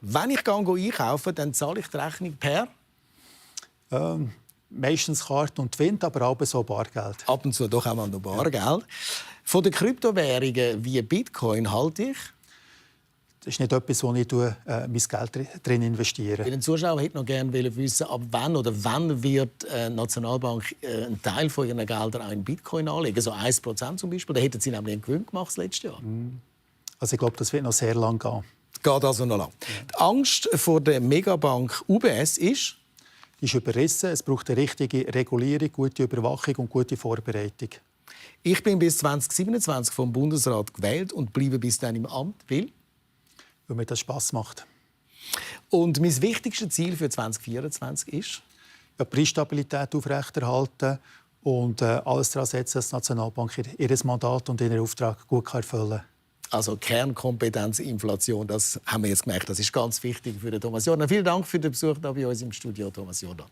Wenn ich einkaufe, dann zahle ich die Rechnung per? Meistens Karte und Wind, aber auch so Bargeld. Ab und zu doch auch mal noch Bargeld. Von den Kryptowährungen wie Bitcoin halte ich? Das ist nicht etwas, wo ich mein Geld drin investiere. Der Zuschauer hätte noch gerne wissen, ab wann oder wann wird die Nationalbank einen Teil von ihren Geldern auch in Bitcoin anlegen. So 1% zum Beispiel. Da hätten sie nämlich einen Gewinn gemacht das letzte Jahr. Also ich glaube, das wird noch sehr lang gehen. Geht also noch lang. Die Angst vor der Megabank UBS ist? Die ist überrissen. Es braucht eine richtige Regulierung, gute Überwachung und gute Vorbereitung. Ich bin bis 2027 vom Bundesrat gewählt und bleibe bis dann im Amt. Weil mir das Spass macht. Und mein wichtigstes Ziel für 2024 ist? Ja, die Preisstabilität aufrechterhalten und alles daran setzen, dass die Nationalbank ihr Mandat und ihren Auftrag gut erfüllen kann. Also Kernkompetenz, Inflation, das haben wir jetzt gemerkt. Das ist ganz wichtig für den Thomas Jordan. Vielen Dank für den Besuch hier bei uns im Studio, Thomas Jordan.